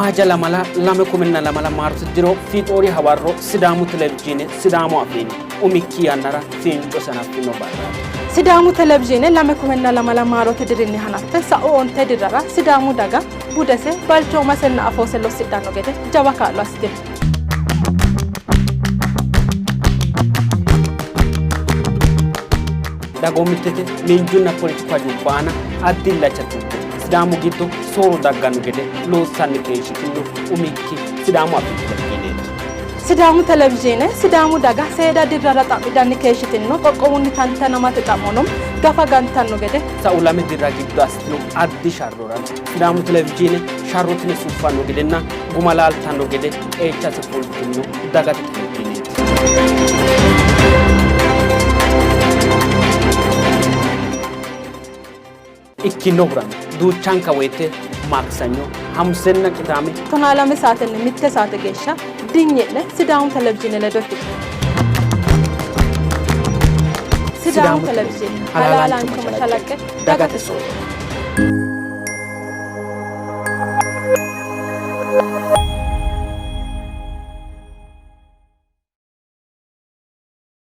Maaja lamala 2002 maarote diro Fiixoori hawarro Sidaamu Televizhiine Sidaamu Afiinni umikki yannara fiincose hanaffino barraati. Sidaamu Televizhiine 2002 maarote dirinni hanaffe sa'u onte dirrara Sidaamu daga budese, balchoomasenna afoose lossidhanno gede jawa kaa'lo assitino. Dagoomittete, miinjunna poletiku hajubba aana addi illacha tugge Sidaamu giddo soorro dagganno gede loossanni keeshshitino umikki Sidaamu Afii Televizhiineeti. Sidaamu Televizhiine Sidaamu daga seeda dirrara xa'midhanni keeshshitino qoqqowunni tantanamate xa'mono gafa gantanno gede Sa'u lame dirra giddo assitino addi sharrora Sidaamu Televizhiine sharro tini suffanno gedenna guma laaltanno gede qeechase fultino dagate televizhiineeti. Ikkinohurano duuchanka woyte Maaksanyo, Hamusenna Qidaame tonaa lame saatenni mitte saate geeshsha dinyi'ne Sidaamu Televizhiine ledo ikkitine. Sidaamu Televizhiine halaalaancho mashalaqqe dagate soorro.